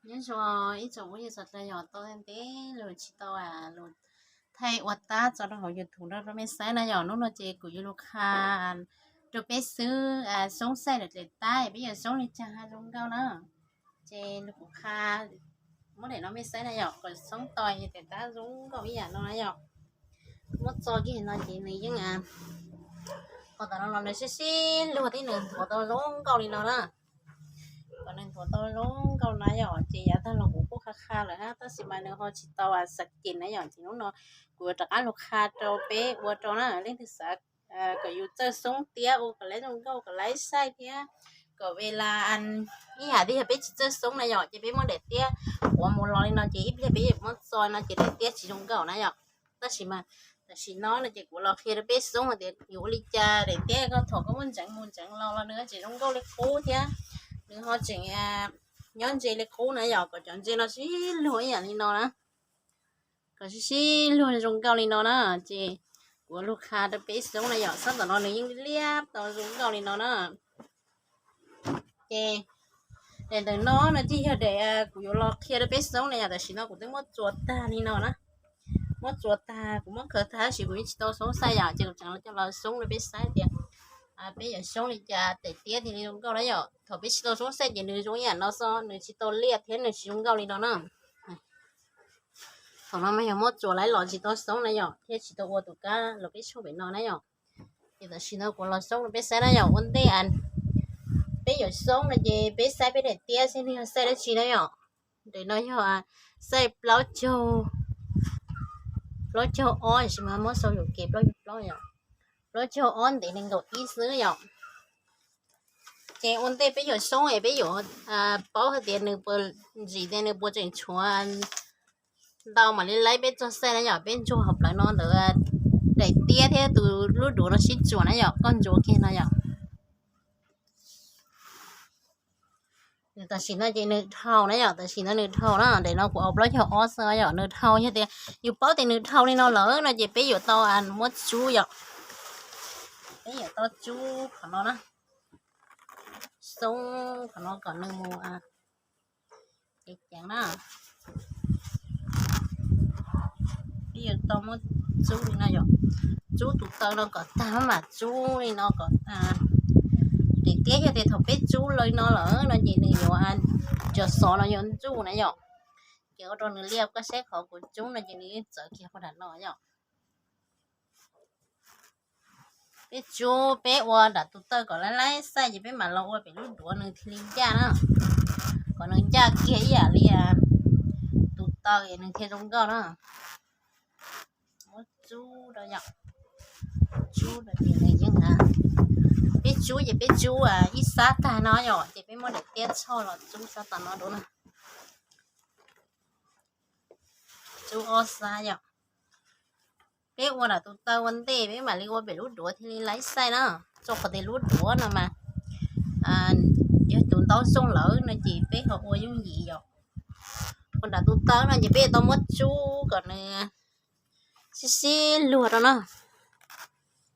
Nyob zoo ib tsoom phooj ywg sawv daws, yog tau ntev lug tsis tau lug thaij ua tab tso rau hauv YouTube rau mej saib na yom. Hnub no ces kuv yuav lug qha rau peb xwb, xyoob xaij daim tab peb yuav xyoob li cas ho zoo nkauj na. Ces kuv qha muab daim no mej saib na yom, kom xyoob tau daim tab zoo nkauj ib yam no na yom. Muab txo kiag no ces nws yeej, qhov tom no los nws sib sib luag thiab nws nthuav tau zoo nkauj li no na. Kom nws nthuav tau zoo nkauj na yom, ces yav tag los kuv kuj qha qha lawm hab, tab sis mas nws ho tsis tau xav cem na yom, ces hnub no kuv yuav rov qab lug qha rau peb ua rau na. Leej twg xav kom yus txawj xyoob tiab ua kom laib zoo nkauj, kom laib xaij thiab kom ve la ib yam li yog peb tsis txawj xyoob na yom, ces peb muab daim tiab quav mus los li no ces ib pliag peb yuav muab txo no ces daim tiab tsis zoo nkauj na yom. Tab sis mas tam sim no no ces kuv los qhia rau peb xyoob hais tias yus ua li cas daim tiab koj thaum koj muab ntseev mus ntseev los los nws tseem zoo nkauj li qub thiab nws ho tseem nyob ntse li qub na yom, kom cov ntse no sib luag ib yam li no na. Kom sib sib luag zoo nkauj li no na, ces kuv lug qha rau peb xyoob na yom, sab tom no nws yeej liab tau zoo nkauj li no na. Ces daim ntawm no no ces yog daim kuv yuav los qhia rau peb xyoob na yom, tam sim no kuv twb muab txuas tag li no na. Muab txuas tag, kuv muab khaws tag tab sis kuv yeej tsis tau xyoob xaij yom, ces kuv tseem coj los xyoob rau peb saib tias peb yuav xyoob li cas daim tiab thiaj li zoo nkauj na yom. Thaum peb tsis tau xyoob xaij ces nws zoo ib yam no xwb, nws tsis tau liab thiab nws tsis zoo nkauj li no na. Thaum no mas yog muab txuas laib los tsis tau xyoob na yom, thiab tsis tau ua tus kab los peb tshuaj pem no na yom. Ces tam sim no kuv los xyoob rau peb saib na yom. Ua ntej peb yuav xyoob no ces peb saib peb daim tiab saib nws yog xaij dab tsi na yom. Daim no yog xaij plaub caug, plaub caug ob, tab sis mas muab sau yuam kev plaub caug plaub yom. Plaub caug ob ntev nees nkaum ib xwb yom. Ces ua ntej peb yuav xyoob es peb yuav paub hais tias nws puas ntsim tias nws puas tseem tshuav ntau mam li laib peb txoj xaij na yom. Peb ntsuas hauv plawv no ntawd daim tiab thiab tus lub duav no sib tsuam na yom, koj ntsuas kiag no yom. Tam sim no ces nws dhau na yom, tam sim no nws dhau na, daim no kuv au plaub caug ob xwb yom, nws dhau. Yog tias yus paub tias nws dhau li no lawm no ces peb yuav tau muab tsub yom. Peb yuav tau tsub qhov no na, xoob qhov no kom nws mus ceev ceev na. Peb yuav tau muab tsub li no yom, tsub tus taw no kom tag mam tsub li no kom daim tiab. Yog tias thaum peb tsub li no lawm no ces nws yuav, cov xov no yuav ntsuj na yom. Ces ua rau nws liab, koj saib qhov kuv tsub no ces nws yeej txawv kiag puag nram no yom. Peb tsub peb ua nram tus taw kom laib laib xaij ces peb mam los ua pem lub duav nws thiaj li ncaj na. Kom nws ncaj kiag ib yam li tus taw es nws thiaj zoo nkauj na. Muab tsub rau yom, tsub rau ces nws yeej, peb tsub ces peb tsub ib sab tag no yom, ces peb muab daim tiab txhoj los tsub sab tom no dua na. Tsub ob sab yom. Peb ua nram tus taw ua ntej peb mam li ua pem lub duav thiaj li laib xaij na. Rau qhov tias lub duav no mas yog tus ntaub zoo lawm no ces peb ho ua yooj yim yom. Ua nram tus taw no ces peb yuav tau muab tsub kom nws sib sib luag rau na.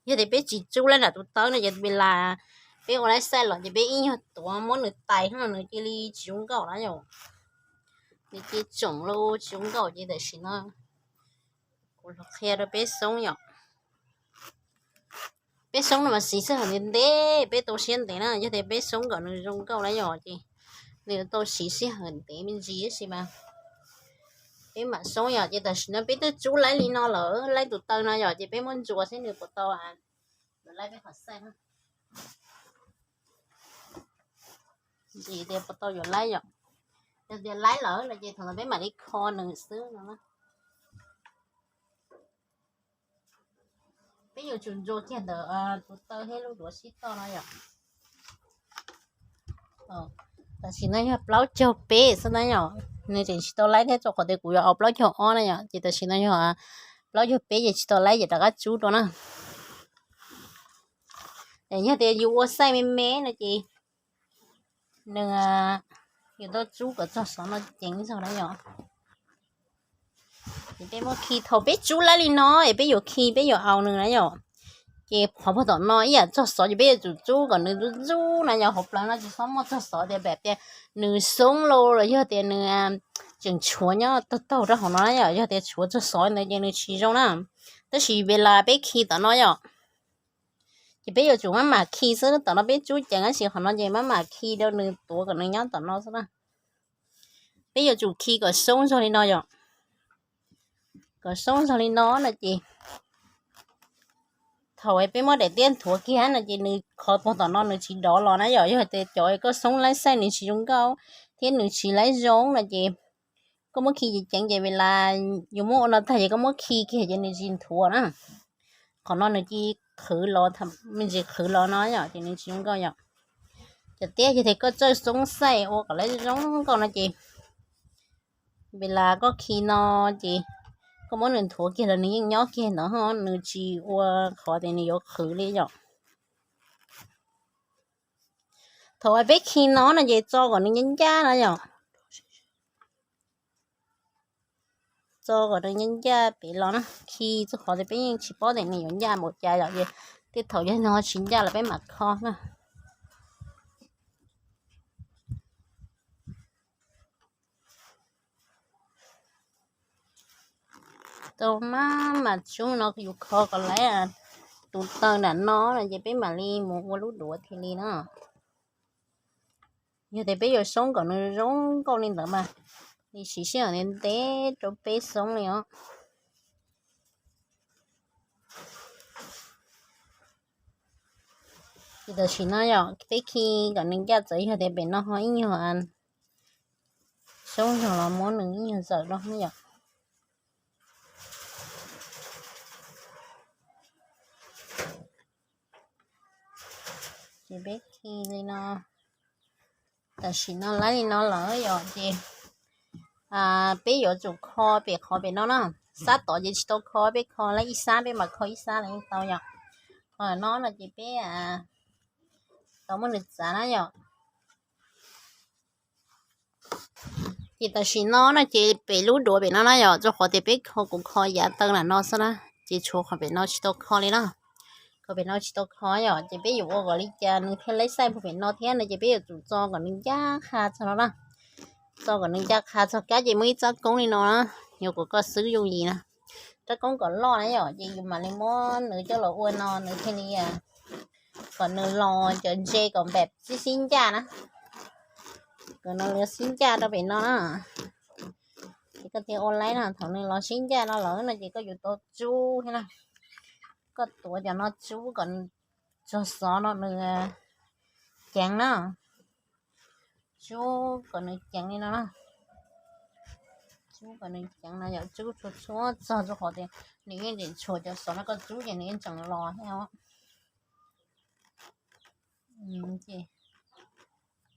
Yog tias peb tsis tsub laib nram tus taw no ces ua li peb ua laib xaij los ces peb ib nyuag tuav muab nws tais no nws cia li tsis zoo nkauj na yom. Nws cia li tsoom los tsis zoo nkauj ces tam sim no kuv los qhia rau peb xoob yom. Peb xoob no mas siv sij hawm ntev ntev, peb tau siab ntev na. Yog tias peb xoob kom nws zoo nkauj na yom ces nws tau siv sij hawm ntev me ntsis tab sis mas peb mam xoob yom. Ces tam sim no peb twb tsub laib li no lawm, laib tus taw no yom, ces peb muab ntsuas seb nws puas tau yuav laib peb qhov xaij na. Ntsis tias puas tau yuav laib yom. Yog tias laib lawm no ces thaum ntawd peb mam li kho nws xwb no. Peb yuav tsum ntsuas kiag ntawm tus taw thiab lub duav sib toj no yom. Tam sim no yog plaub caug peb xwb na yom. Nws tseem tsis tau laib thiab rau qhov tias kuv yuav au plaub caug ob na yom, ces tam sim no yog plaub caug peb ces tsis tau laib ces rov qab tsub dua na. Yog tias yus ua xaij me me no ces nws yuav tau tsub kom txog xov no ceev zog na yom. Ces peb muab khi, thaum peb tsub laib li no es peb yuav khi peb yuav au nws na yom. Ces qhov puag tom no ib yam txog xov ces peb yuav tsum tsub kom nws ntxub ntxub na yom, hauv plawv no tsis txhob muaj txog xov tias pem tias nws xoob lauj los yog tias nws tseem tshuav nyob taug taug rau hauv no na yom, yog tias tshuav txog xov ntawd ces nws tsis zoo na. Tab sis vela peb khi tom no yom, ces peb yuav tsum maj mam khi xwb, tom no peb tsub ceev tab sis qhov no ces maj mam khi rau nws tuav kom nws nyob tom no xwb na. Peb yuav tsum khi kom xoob zog li no yom, kom xoob zog li no no ces thaum peb muab daim tiab nthuav kiag no ces nws qhov puag tom no nws tsis dov los na yom. Yog tias cov koj xoob laib xaij nws tsis zoo nkauj thiab nws tsis laib zoo no ces koj muab khi ceev ceev ces vela yuav muab ua no tag ces koj muab khi kiag ces nws tsis nthuav na. Qhov no nws cia li qhwv los, me ntsis qhwv los no yom ces nws tsis zoo nkauj yom. Cov tiab yog tias koj txawj xoob xaij ua kom laib zoo nkauj no ces vela koj khi no ces koj muab nws nthuav kiag los nws yeej nyob kiag ntawd, nws tsis ua qhov tias nws yuav qhwv li yom. Thaum peb khi no no ces tso kom nws ncaj ncaj no yom. Tso kom nws ncaj ncaj pem los na, khi txog qhov tias peb yeej tsis paub tias nws yuav ncaj npaum cas yom, ces tej thaum yog no tsis ncaj los peb mam kho na. Tau maj mam tsub no yus kho kom laib tus taw nram no no ces peb mam li mus ua lub duav thiaj li na. Yog tias peb yuav xoob kom nws zoo nkauj li ntawd mas nws siv sij hawm ntev ntev rau peb xoob li os. Ces tam sim no yom, peb khi kom nws ncaj, txawm yog tias pem no ho ib nyuag xoob zog los muab nws ib nyuag txawm rau yom. Ces peb khi li no, tam sim no laib li no lawm yom, ces peb yuav tsum kho pem qhov pem no na. Sab tod ces tsis tau kho, peb kho laib ib sab, peb mam kho ib sab los yeej tau yom. Qhov no no ces peb tau muab nws txav na yom. Ces tam sim no no ces pem lub duav pem no na yom, rau qhov tias peb kho kuv kho yav taw nram no xwb na, ces tshuav qhov pem no tsis tau kho li na. Qhov pem no tsis tau kho yom, ces peb yuav ua kom li cas nws thiaj laib xaij puag pem no thiab no ces peb yuav tsum txo kom nws ncaj qha txog no na. Txo kom nws ncaj qha txog kab ces muaj ib txoj koob li no na, yuav kom koj xwb yooj yim na. Rab koob kom loj na yom, ces yus mam li muab nws coj los ua no nws thiaj li kom nws los cov ntse kom npam sib sib ncaj na, kom nws los sib ncaj rau pem no na. Ces koj thiaj ua laib no, thaum nws los sib ncaj no lawm no ces koj yuav tau tsub thiab na. Koj tuav cov no tsub kom txog xov no nws ceev na. Tsub kom nws ceev li no na. Tsub kom nws ceev no yom, tsub txhua txhua txog rau qhov tias nws yeej tseem tshuav cov xov no, koj tsub ces nws yeej tseem los thiab os. Ces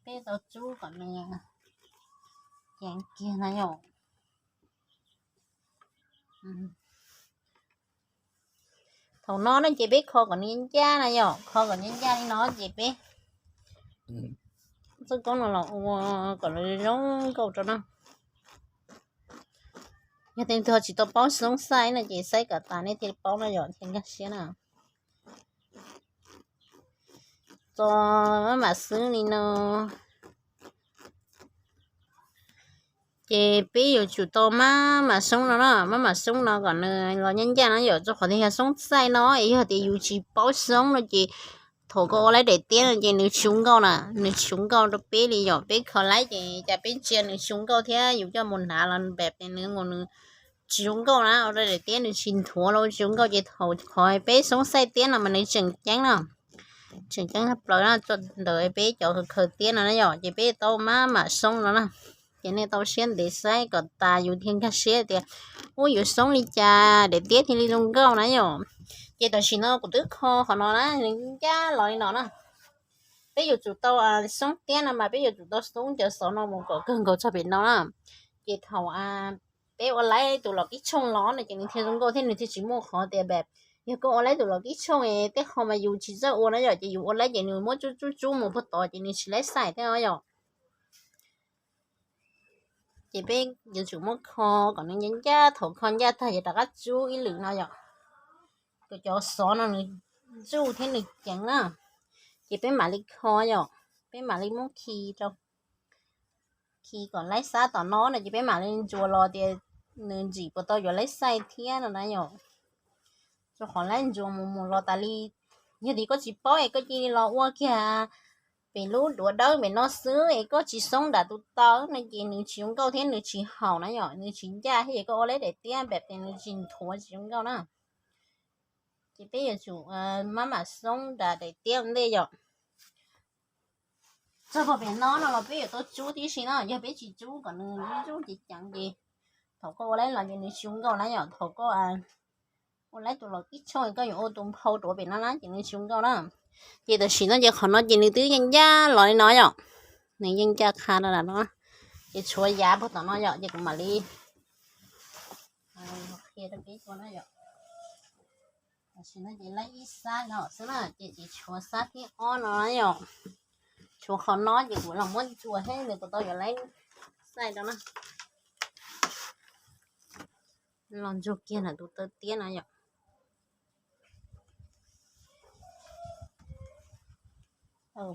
peb tau tsub kom nws ceev kiag no yom. Thaum no no ces peb kho kom nws ncaj na yom, kho kom nws ncaj li no ces peb txoj koob no los ua kom nws zoo nkauj rau no. Yog tias tsis tau paub xoob xaij no ces xaib kom tas nej thiaj paub no yom, thiaj nkag siab na. Txo maj mam xwb li no. Ces peb yuav tsum tau maj mam xoob no na, maj mam xoob no kom nws los ncaj ncaj no yom, rau qhov tias yog xoob xaij no es yog tias yus tsis paub xoob no ces thaum koj ua laib daim tiab no ces nws tsis zoo nkauj na, nws tsis zoo nkauj rau peb li yom. Peb kho laib ces cas peb ntsia nws tsis zoo nkauj thiab yus coj mus hnav los npam nws mus nws tsis zoo nkauj na, ua rau daim tiab nws tsis nthuav los tsis zoo nkauj. Ces thaum qhov peb xoob xaij tiab no mas nws tseem ceeb no, tseem ceeb tshaj plaws no, txog ntawm peb cov khaws tiab no na yom, ces peb tau maj mam xoob no na. Ces nej tau siab ntev saib kom tas yus thiaj nkag siab tias ub, yus xoob li cas daim tiab thiaj li zoo nkauj na yom. Ces tam sim no kuv twb kho qhov no na, nws ncaj los li no na. Peb yuav tsum tau xoob tiab no mas peb yuav tsum tau xoob cov xov no mus kom kawg nkaus txog pem no na. Ces thaum peb ua laib tus los kib tshooj los no ces nws thiaj zoo nkauj thiab nws thiaj tsis muaj qhov tias npam. Yog koj ua laib tus los kib tshooj es tej qho mas yus tsis txawj ua na yom, ces yus ua laib ces nws muab tsub tsub tsub mus puag tod ces nws tsis laib xaij thiab yom. Ces peb yuav tsum muab kho kom nws ncaj ncaj, thaum kho ncaj tag ces rov qab tsub ib lwm no yom. Kom cov xov no nws ntsuj thiab nws ceev na. Ces peb mam li kho yom, peb mam li muab khi rau, khi kom laib xab tom no no ces peb mam li ntsuas los tias nws ntsim puas tau yuav laib xaij thiab no na yom. Rau qhov laib ntsuas mus mus los tas li, yog tias koj tsis paub es koj cia li los ua kiag pem lub duav dawb pem no xwb es koj tsis xoob nram tus taw no ces nws tsis zoo nkauj thiab nws tsis haum na yom, nws tsis ncaj thiab ces koj ua laib daim tiab npam tes nws tsis nthuav tsis zoo nkauj na. Ces peb yuav tsum maj mam xoob nram daim tiab ua ntej yom. Txog pem no no los peb yuav tau tsub tib si no, yog peb tsis tsub kom nws ntsuj ceev ceev ces thaum koj ua laib los ces nws tsis zoo nkauj na yom, thaum koj ua laib tus los ib tshoj koj yuav ua tus nphau rau pem no na ces nws tsis zoo nkauj na. Ces tam sim no ces qhov no ces nws twb yeej ncaj los li no yom, nws yeej ncaj qha no. Ces tshuav yav puag tom no yom, ces kuv mam li qhia rau peb ua na yom. Tam sim no ces laib ib xab no xwb na, ces tsis tshuav xab thib ob no yom. Tshuav qhov no ces kuv los muab ntsuas thiab nws puas tau yuav laib xaij rau na. Los ntsuas kiag ntawm tus taw tiab no yom.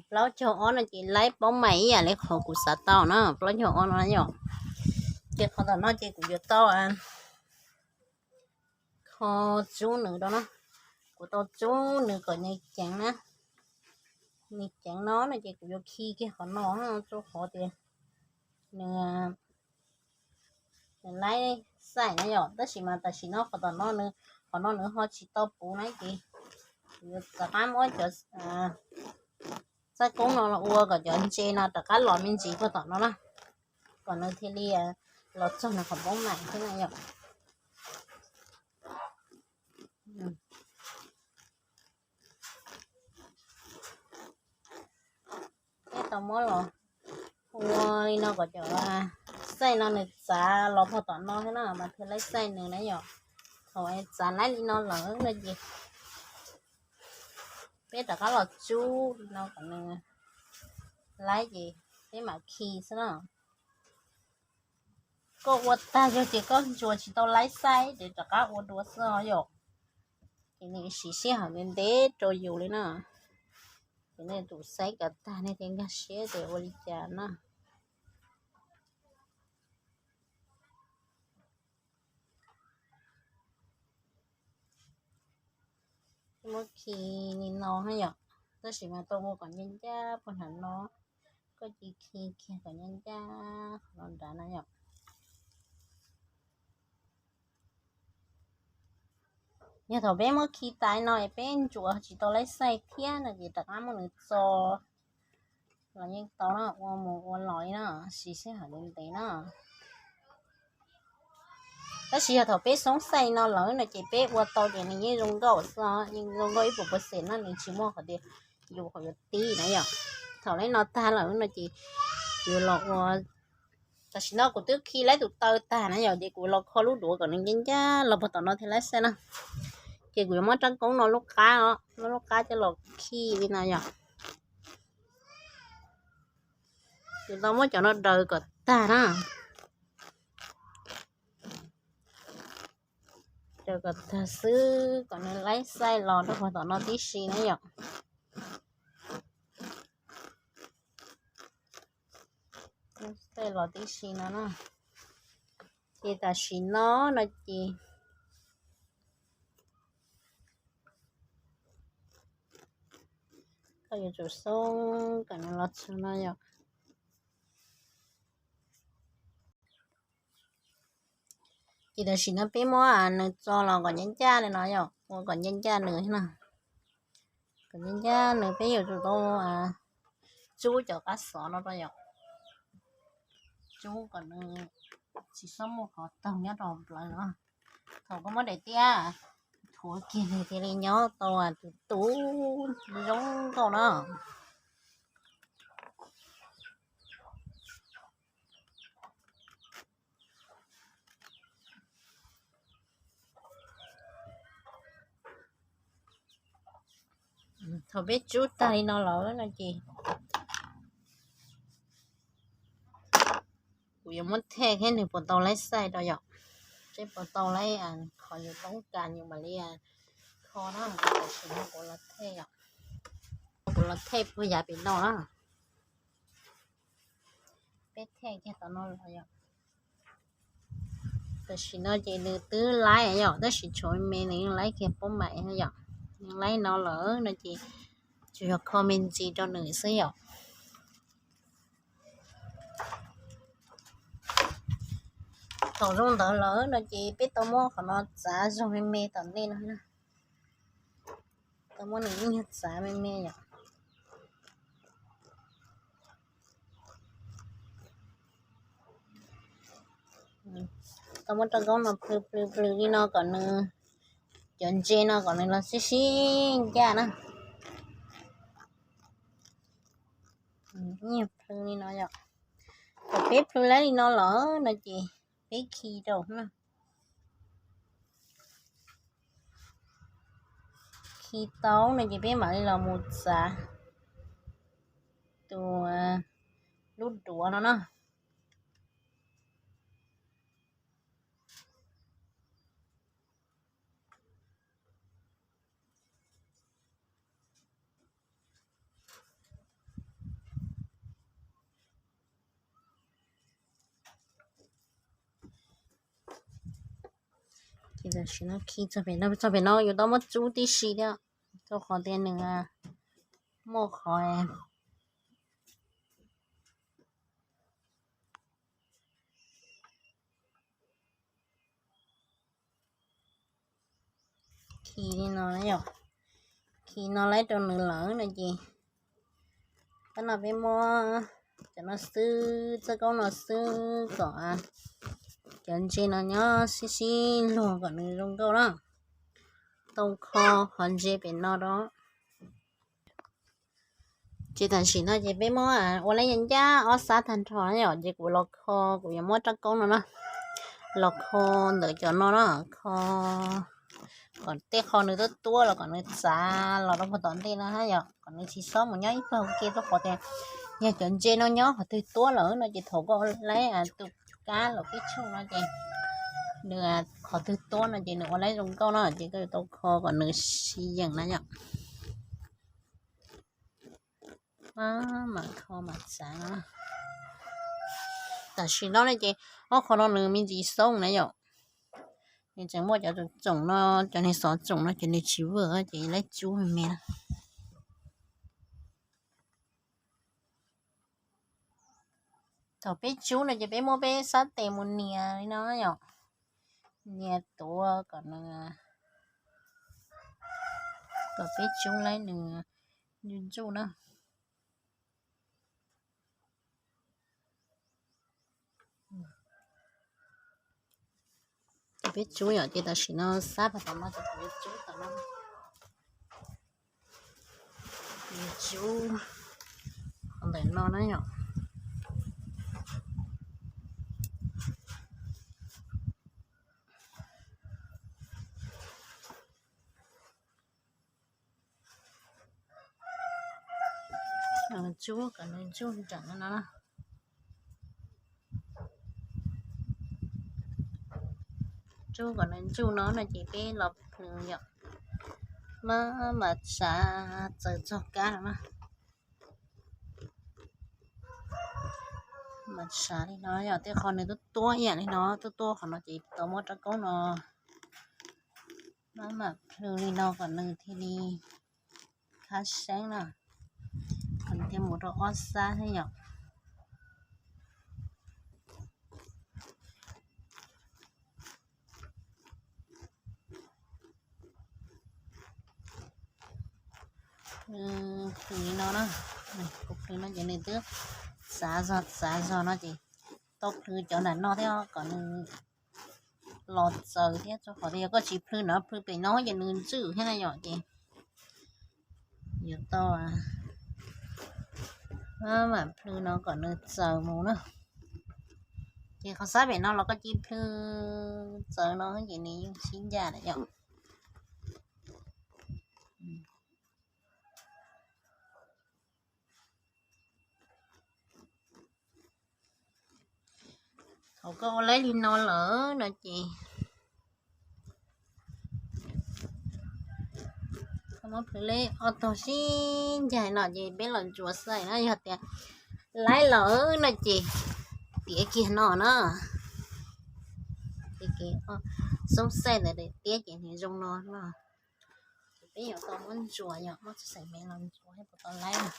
Plaub caug ob no ces laib paub mais ib yam li qhov kuv xav tau na, plaub caug ob no yom. Ces qhov tom no ces kuv yuav tau kho tsub nws rau na. Kuv tau tsub nws kom nws ceev na. Nws ceev no no ces kuv yuav khi kiag qhov no rau qhov tias nws, nws laib xaij na yom. Tab sis mas tam sim no qhov tom no, qhov no nws ho tsis tau puv na ces kuv yuav rov qab muab cov txaj koob no los ua kom cov ntses no rov qab los me ntsis puag tom no na, kom nws thiaj li los txog nws qhov paub mais thiab na yom. Peb tau muab los ua li no kom cov xaij no nws txav los puag tom no thiab na mas thiaj laib xaij nws na yom. Thaum txav laib li no lawm no ces peb rov qab los tsub li no kom nws laib ces peb mam khi xwb na. Koj ua tag yog tias koj ntsuas tsis tau laib xaij ces rov qab ua dua xwb os yom. Ces nws siv sij hawm ntev ntev rau yus li na. Ces nej tus xaib kom tag nej thiaj nkag siab tias ua li cas na. Muab khi li no yom, tab sis mas tau ua kom ncaj ncaj puag nram no, koj cia khi kiag kom ncaj ncaj qhov no nrad na yom. Yog thaum peb muab khi tas no es peb ntsuas tsis tau laib xaij thiab no ces rov qab muab nws txo los yeej tau na, ua mus ua los li na, siv sij hawm ntev ntev na. Tab sis yog thaum peb xoob xaij no lawm no ces peb ua tau ces nws yeej zoo nkauj xwb, yeej zoo nkauj ib puas percent no, nws tsis muaj qhov tias yus qhov yuav tib na yom. Thaum laib no tag lawm no ces yuav los ua, tam sim no kuv twb khi laib tus taw tag na yom, ces kuv los kho lub duav kom nws ncaj ncaj los puag tom no thiaj laib xaij na. Ces kuv yuav muab rab koob no lub qab, muab lub qab coj los khi li no yom. Kuv tau muab cov no daws kom tag na. Daws kom tag xwb kom nws laib xaij los rau puag tom no tib si na yom. Xaij los tib si no na. Ces tam sim no no ces koj yuav tsum xoob kom nws los txog no yom. Ces tam sim no peb muab nws txo los kom ncaj ncaj li no yom, ua kom ncaj ncaj nws na. Kom ncaj ncaj nws peb yuav tsum tau tsub cov qab xov no rau yom. Tsub kom nws tsis txhob muaj qhov taug nyob rau plawv no. Thaum koj muab daim tiab thuav kiag nws thiaj li nyob tau tus tub zoo nkauj na. Thaum peb tsub tag li no lawm no ces kuv yuav muab thaij thiab nws puas tau laib xaij rau yom. Seb puas tau laib qhov yus toob kas yus mam li kho Kho na, tam sim no kuv los thej, kuv los thej puag yav pem no na. Peb thej kiag tom no los yom. Tam sim no ces nws twb laib yom, tab sis tshuav me me nws yeej laib kiag pob mam yom. Nws laib no lawm no ces tsuas yog kho me ntsis rau nws xwb yom. Thaum zoo ntawd lawm no ces peb tau muab qhov no txav zog me me tom ntej no, tau muab nws ib nyuag txav me me yom. Tau muab rau koob no plhws plhws plhws li no kom nws, cov ntses no kom nws los sib sib ncaj na. Ib nyuag plhws li no yom. Thaum peb plhws laib li no lawm no ces peb khi rau na. Khi tau no ces peb mam li los mus txav tus lub duav no na. Ces tam sim no khi txog pem no, txog pem no yus tau muab tsub tib si thiab, rau qhov tias nws muaj qhov khi li no yom. Khi no laib rau nws lawm no ces tam no peb muab cov no xwb, txoj koob no xwb kom cov ntses no nyob sib sib luag kom nws zoo nkauj na. Tau kho qhov ntses pem no rau. Ces tam sim no ces peb muab ua lab ncaj ncaj ob sab tag nrho na yom, ces kuv los kho, kuv yuav muab rab koob no na, los kho ntawm cov no na, kho kom tej qho nws tuab tuab los kom nws txav los rau puag tom ntej no na yom, kom nws tsis xob mus nyob ib pawg ua ke, rau qhov tias yog cov ntses no nyob qhov twg tuab lawm no ces thaum koj ua lab tus kab los peb tshuj no ces nws qhov twg tuab no ces nws ua lab zoo nkauj no ces koj yuav tau kho kom nws sib yeem na yom. Mam kho mam txav no. Tam sim no ne ces ob qho no nws me ntsis xoob na yom. Nws tseem muaj cov tsoom tsoom no, cov niag xov tsoom no ces nws tsis vwm ces laib tsub me me na. Thaum peb tsub no ces peb muab peb sab tes mus nias li no yom, nias tuav kom nws, kom peb tsub laib nws ntsuj ntsuj na. Ces peb tsub yom, ces tam sim no sab pas tom no ces kuv yuav tsub tom no, tsub ntawm no na yom. Tsub kom nws ntsuj nreem no. Tsub kom nws ntsuj no no ces peb los plhws yom, maj mam tsav txaws txog kab no na. Mam tsav li no yom, tej qho nws tuab tuab ib yam li no, tuab tuab qhov no ces tau muab rab koob no maj mam plhws li no kom nws thiaj li khab seeb na, kom nws thiaj mus rau ob sab thiab yom. Plhws li no na, kuv plhws no ces nws twb xav zog xav zog no ces tau plhws cov nram no thiab kom nws los txaws thiab, rau qhov tias yog koj tsis plhws no, plhws pem no ces nws ntswj thiab na yom. Ces yuav tau maj mam plhws no kom nws txaws mus na. Ces qhov sab pem no los koj cia li plhws txaws no ces nws yeej sib ncaj lawm yom. Thaum koj ua laib li no lawm no ces Muab plhws li ob tog sib ncaim no ces peb los ntsuas xaim na, yog tias laib lawm no ces tiav kiag no na. Xoob xaim ntawm daim tiab ces nws zoo no no. Ces peb yuav tau muab ntsuas, yog muab txoj xaim me los ntsuas thiab puas tau laib na.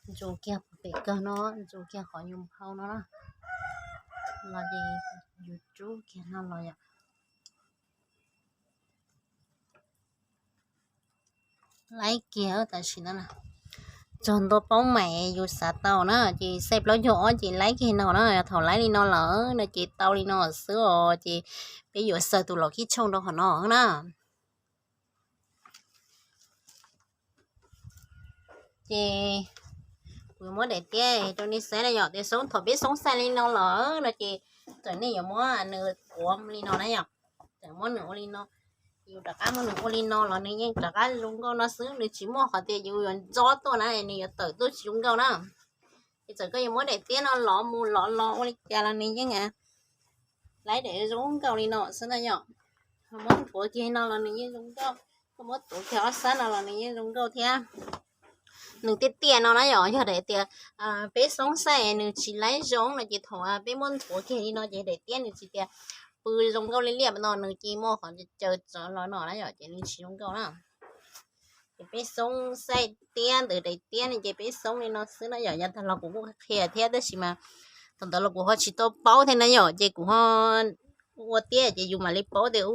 Ntsuas kiag pem kawg no, ntsuas kiag qhov yus nphau no na, los ces yus rub kiag no los yom. Laib kiag tam sim no na, txog ntua paub mais yus xav tau na ces xaij plaub caug ob ces laib kiag no na. Thaum laib li no lawm no ces tau li no xwb os, ces peb yuav xaws tus los kib tshooj rau qhov no na. Ces kuv yuav muab daim tiab rau nej saib na yom. Tias xoob, thaum peb xoob xaij li no lawm no ces txawm nej yuav muab nws tuav li no na yom. Txawm muab nws ua li no, yus rov qab muab nws ua li no los nws yeej rov qab zoo nkauj no xwb, nws tsis muaj qhov tias yus yuav ntxob tuaj na nws yuav tawm tuaj tsis zoo nkauj na. Ces txawm koj yuav muab daim tiab no lov mus lov los ua li cas los nws yeej laib daim zoo nkauj li no xwb na yom. Muab tuav kiag no los nws yeej zoo nkauj, koj muab tuav kiag ob sab no los nws yeej zoo nkauj thiab. Nws tiaj tiaj no na yom, yog daim tias peb xoob xaij nws tsis laib zoo no ces thaum peb muab ntxuav kiag li no ces daim tiab nws tsis tias pw zoo nkauj li liaj no, nws cia muaj qhov caws tsov los no na yom, ces nws tsis zoo nkauj na. Ces peb xoob xaij tiab ntawm daim tiab ne ces peb xoob li no xwb na yom. Yav tag los kuv kuj qhia thiab tab sis mas thaum ntawd los kuv ho tsis tau paub thiab na yom, ces kuv ho ua tiab ces yus mam li paub tias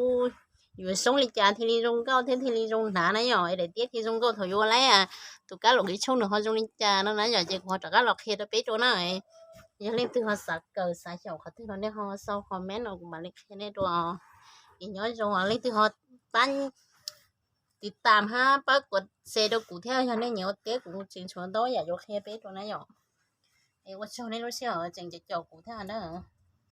yus xoob li cas thiaj li zoo nkauj thiab thiaj li zoo hnav na yom. Daim tiab thiaj zoo nkauj thaum yus ua laib, tus kab laum kib tshooj nws ho zoo li cas no na yom, ces kuv ho rov qab los qhia rau peb dua na. Yog leej twg ho xav kawm xav xyaum qhov twg los nej ho sau comment no kuv mam li qhia nej dua. Es nyob zoo, leej twg ho pab tiv tam hab pab kuas xe rau kuv thiab, yog nej nyiam ua tiab kuv tseem tshuav ntau yam yuav qhia peb dua na yom. Es ua tsaug nej lub sij hawm tseem caum kuv thiab na.